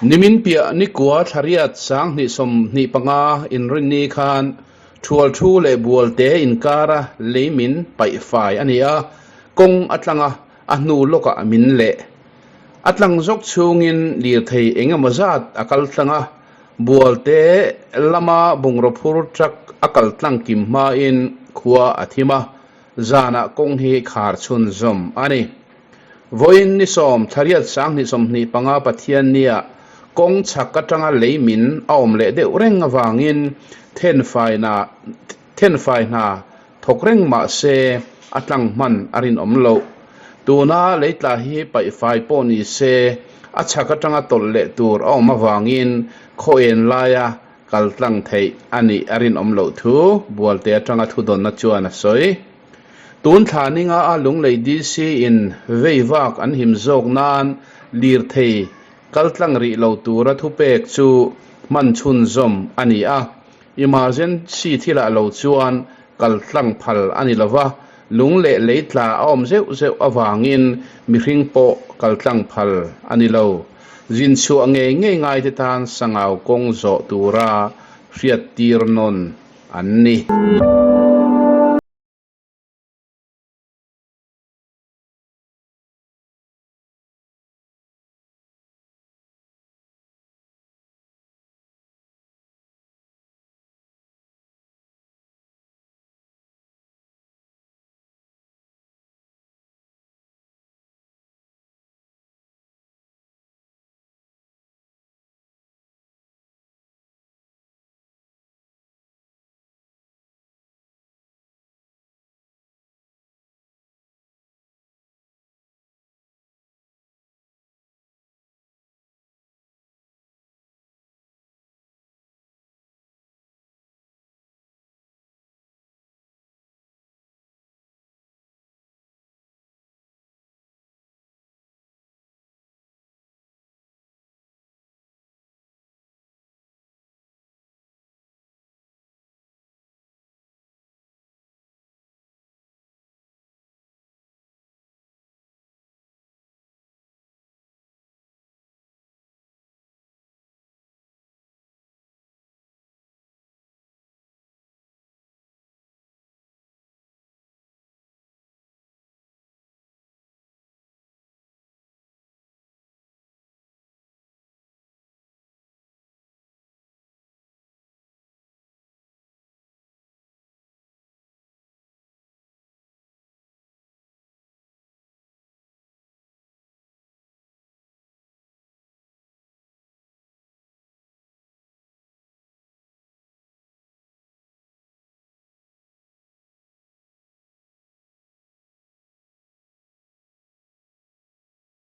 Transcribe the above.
Nimin piah nikua thlariat 2025 inrinni khan Thualthu leh Bualte inkara lei min paih fai a ni a, kawng a tlang a, a hnu lawkah min leh. A tlang zawk chhungin lirthei eng emaw zat a kal tlang a, Bualte lama bungraw phur truck a kal tlang kim hmain khua a thim a, zanah kawng hi khar chhunzawm a ni. Vawiin ni sawm thlariat 2025 Pathiannia kawng chhak atanga lei min a awm leh deuh reng avangin thenfaina thenfai hna thawk reng mah se a tlang hman a rinawm loh. Tuna leitla hi paihfai pawh ni se a chhak atanga tawlh leh tur a awm avangin khaw en laia kal tlang theih a nih a rinawm loh thu Bualte atanga thudawnna chuan a sawi. Tun thla ninga a Lunglei DC in vei vak an him zawk nan lirthei kal tlang rih lo tura thupek chu hman chhunzawm a ni a. Emergency thilah lo chuan kal tlang phal a ni lova, lung leh lei tla a awm zeuh zeuh avangin mihring pawh kal tlang phal a ni lo. Zin chhuah ngei ngei ngaite tan sangau kawng zawh tura hriattir nawn an ni.